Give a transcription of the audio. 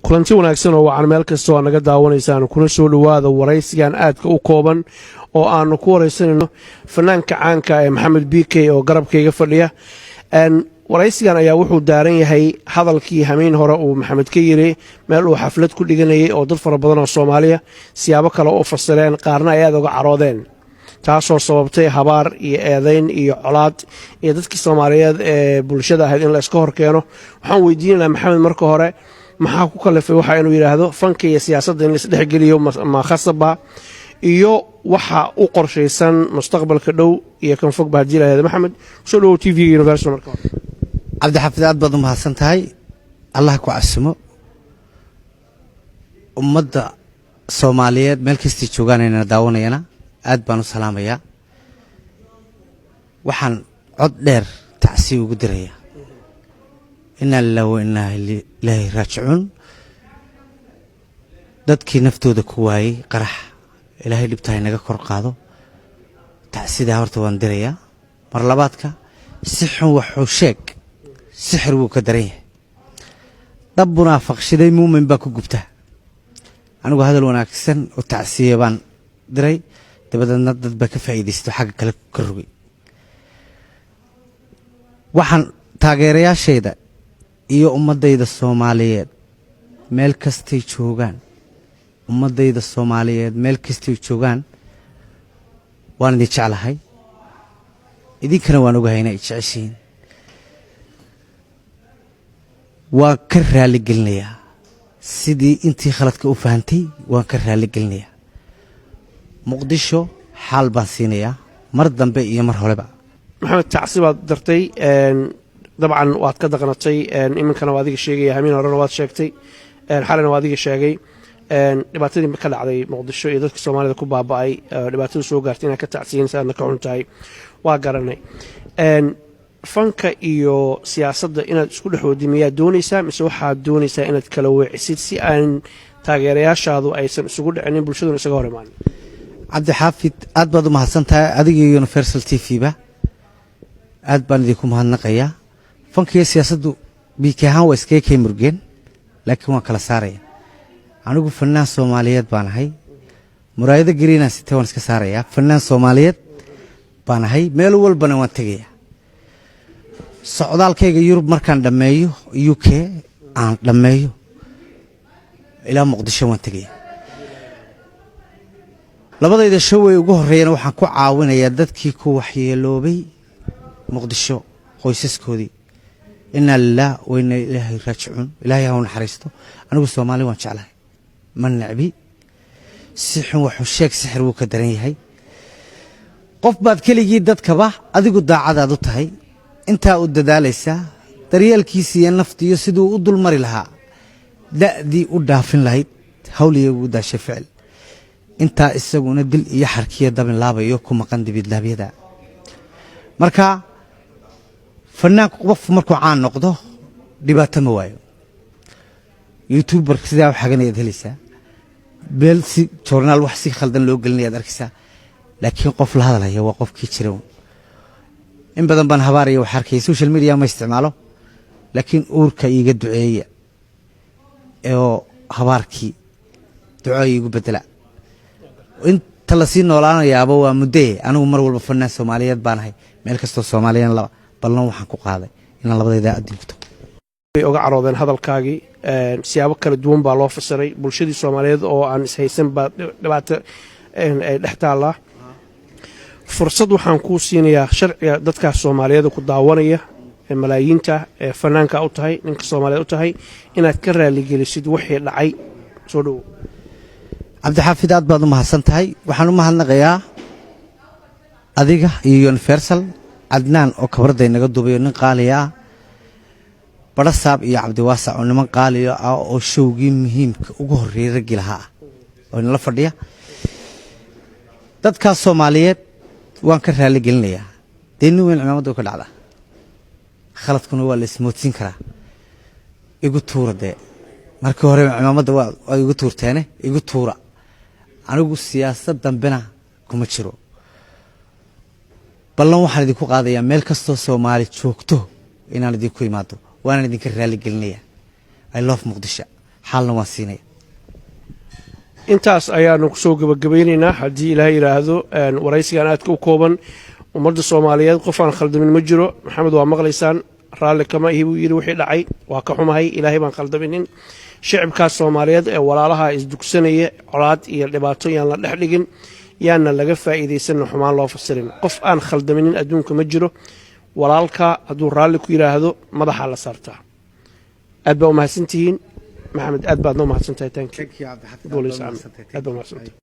Kulanti wanaagsan oo wacan meel kasta oo naga daawanaysaan, kuna soo dhowaada waraysigan aadka u kooban oo aanu ku waraysanayno fanaanka caanka ee Maxamed BK oo garabkayga fadhiya. Waraysigan ayaa wuxuu daaran yahay hadalkii hamiin hore uu Maxamed ka yiri meel uu xaflad ku dhiganayay, oo dad fara badan oo Soomaaliya siyaabo kale u fasireen, qaarna ay aad uga caroodeen, taasoo sababtay habaar iyo eedayn iyo colaad iyo dadkii Soomaaliyeed ee bulshada ahayd in la iska hor keeno. Waxaan weydiinaynaa Maxamed marka hore, maxaa ku kalifay waxa inuu yidhaahdo fanka iyo siyaasadda in laisdhexgeliyo ma khasaba, iyo waxa u qorshaysan mustaqbalka dhow iyo kan fogba haddii lahahdo? Maxamed, kusoo dhawow TV Universal marka hore. Cabdixaafid, aad baad u mahadsan tahay. Allah ku casimo. Ummadda Soomaaliyeed meel kastay joogaanayna daawanayana aad baan u salaamayaa. Waxaan cod dheer tacsiya ugu dirayaa, inaa lilah wa inaa ilaahi raajicuun, dadkii naftooda ku waayey qarax. Ilaahay dhibtahay naga kor qaado. Tacsidaa horta waan dirayaa. Mar labaadka, si xun waxuu sheeg, sixir wuu ka daran yahay. Dab munaafaqshiday muumin baa ku gubta. Anigu hadal wanaagsan oo tacsiya baan diray, dabadeedna dad baa ka faa'iidaysto, xagga kale ka rogay. Waxaan taageerayaashayda iyo ummaddayda Soomaaliyeed meel kastay joogaan, ummaddayda Soomaaliyeed meel kastay joogaan, waan idin jeclahay, idinkana waan ogahay inay jeceshihiin. Waan ka raali gelinayaa sidii intii khaladka u fahantay, waan ka raali gelinayaa. Muqdisho xaal baan siinayaa mar dambe iyo mar horeba. Maxamed, tacsi baad dartay, dabcan waad ka daqnatay. Iminkana waa adiga sheegaya, hamiin horena waad sheegtay, xalina waa adiga sheegay dhibaatadii ka dhacday Muqdisho iyo dadka Soomaalida ku baaba'ay, dhibaatada soo gaartay inaad ka tacsiyanaysa, aadna ka xun tahay, waa garanay. Fanka iyo siyaasadda inaad isku dhex wadi miyaad doonaysaa, mise waxaad doonaysaa inaad kala weecisid si aan taageerayaashaadu aysan isugu dhicinin, bulshaduna isaga hor imaanin? Cabdixaafid, aad baad u mahadsan tahay, adiga iyo Universal TV ba aad baan idinku mahadnaqayaa. Fanka iyo siyaasaddu BK ahaan waa iskaga kay murgeen, laakiin waan kala saaraya. Anigu fanaan Soomaaliyeed baan ahay. Muraayado gariinaan sitee waan iska saarayaa. Fanaan Soomaaliyeed baan ahay, meel walbana waan tegayaa. Socdaalkayga Yurub markaan dhammeeyo, UK aan dhammeeyo, ilaa Muqdisho waan tegaya. Labadayda showay ugu horreeyana waxaan ku caawinayaa dadkii ku waxyeeloobay Muqdisho, qoysaskoodii. Inaa lilah wa inaa ilaahi raajicuun. Ilaahay ha u naxariisto. Anigu Soomaali waan jeclahay, ma necbi. Si xun waxuu sheeg, sixir wuu ka daran yahay. Qof baad keligii dadkaba adigu daacadaad u tahay, intaa u dadaalaysaa daryeelkiisa iyo naftiiyo siduu u dulmari lahaa, da'dii u dhaafin lahayd, hawliya ugu daashay ficil, intaa isaguna dil iyo xarkiyo dabin laabayo ku maqan dibidlaabyada. Marka fanaanku qofku markuu caan noqdo dhibaato ma waayo. YouTuber sidaa u xaganayaad helaysaa, meel si joornaal wax si khaldan loo gelinayaad arkaysaa, laakiin qof la hadalaya waa qofkii jira. In badan baan habaaraya wax arkaya. Social media ma isticmaalo, laakiin uurka iiga duceeya oo habaarkii duco iigu bedela. Inta lasii noolaanayaaba waa muddee. Anigu mar walba fanaan Soomaaliyeed baan ahay, meel kastoo Soomaaliyan laba ballan waxaan ku qaaday inaan labadayda adduun ku tago. Way oga caroodeen hadalkaagii, siyaabo kala duwan baa loo fasiray. Bulshadii Soomaaliyeed oo aan ishaysan baa dhibaato ay dhex taallaa. Fursad waxaan kuu siinayaa sharciga dadkaas Soomaaliyeed ku daawanaya ee malaayiinta ee fanaanka u tahay, ninka Soomaaliyeed u tahay, inaad ka raaligelisid wixii dhacay. Soo dhowow. Cabdixaafid, aad baad u mahadsan tahay. Waxaan u mahadnaqayaa adiga iyo Universal, Cadnaan oo kabarday naga duubayo, nin qaaliya ah, Barasaab iyo Cabdiwaasac oo niman qaaliya ah oo showgii muhiimka ugu horreeyey raggii lahaa ah oo inala fadhiya. Dadkaas Soomaaliyeed waan ka raali gelinayaa. Dee nin weyn cimaamadda ka dhacda, khaladkuna waa la ismoodsiin karaa. Igu tuura dee, markii hore cimaamadda waa igu tuurteene, igu tuura. Anigu siyaasad dambena kuma jiro. Ballan waxaan idinku qaadayaa meel kastoo Soomaali joogto inaan idinku imaado, waanaan idinka raali gelinaya. I love Muqdisho. Xaalna waan siinaya. Intaas ayaanu kusoo gebagabaynaynaa, haddii Ilaahay yidhaahdo, waraysigan aadka u kooban. Ummadda Soomaaliyeed, qof aan khaldamin ma jiro. Maxamed waa maqlaysaan, raalli kama ihi buu yidhi wixii dhacay, waa ka xumahay, Ilaahay baan khaldaminin. Shicibkaas Soomaaliyeed ee walaalaha isdugsanaya, colaad iyo dhibaato yaan la dhex dhigin, yaana laga faa'iidaysanna, xumaan loo fasirin. Qof aan khaldaminin adduunka ma jiro. Walaalka hadduu raalli ku yidhaahdo, madaxaa la saartaa. Aad baa u mahadsantihiin. Maxamed, aad baad noo mahadsantahay. Thank you. Aad baa umahadsantahay.